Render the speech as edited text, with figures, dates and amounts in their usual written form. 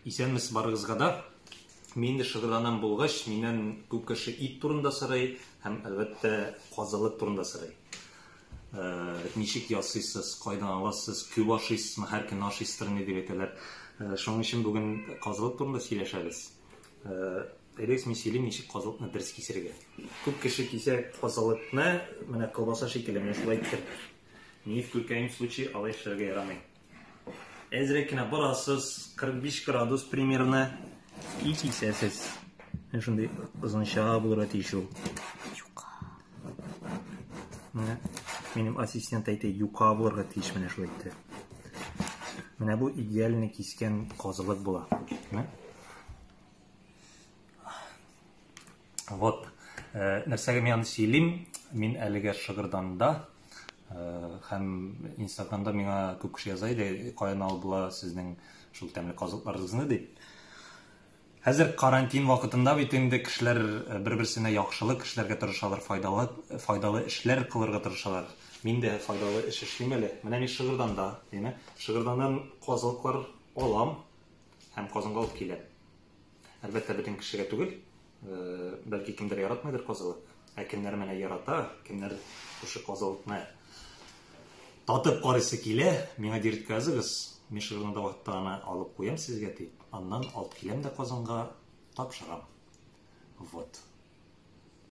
Исәнмесез барыгызга да. Мин инде шөгыльләнәм булгач, миннән күп кеше ит турында сорый һәм, әлбәттә, казылык турында сорый. Ничек ясыйсыз, кайдан аласыз, күп ашыйсызмы, һәр көн ашыйсыздыр ни дип әйтәләр. Шуның өчен бүген казылык турында сөйләшәбез. Әйдәгез, мин сөйлим, ничек казылыкны дөрес кисергә. Күп кеше кисә казылыкны, менә колбаса шикелле, менә шулай итеп. Ни в коем случае алай эшләргә ярамый. Әзрәк кенә барасыз, 45 градус примерно, и кисәсез. Менә шундый озынча булырга тиеш ул. Юка. Менә минем ассистент әйтә, юка булырга тиеш менә шулай итеп. Менә бу идеальный кискән казылык була. Менә. Вот. Нәрсәгә мин аны сөйлим? Мин әлегә Шыгырданда һәм Инстаграмда миңа күп кеше яза иде, каян алып була сезнең шул тәмле казыкларыгызны дип. Хәзер карантин вакытында бит инде кешеләр бер-берсенә яхшылык эшләргә тырышалар, файдалы файдалы эшләр кылырга тырышалар. Мин дә файдалы эш эшлим әле. Менә мин Шыгырданда, әйме? Шыгырданнан казылыклар алам һәм Казанга алып киләм. Әлбәттә, бөтен кешегә түгел. Бәлки кемдер яратмыйдыр казылык. Ә кемнәр менә ярата, кемнәр шушы казылыкны татып карыйсы килә, миңа директка языгыз. Мин шыгырында вакытта аны алып куям сезгә дип. Аннан алып киләм дә Казанга тапшырам. Вот.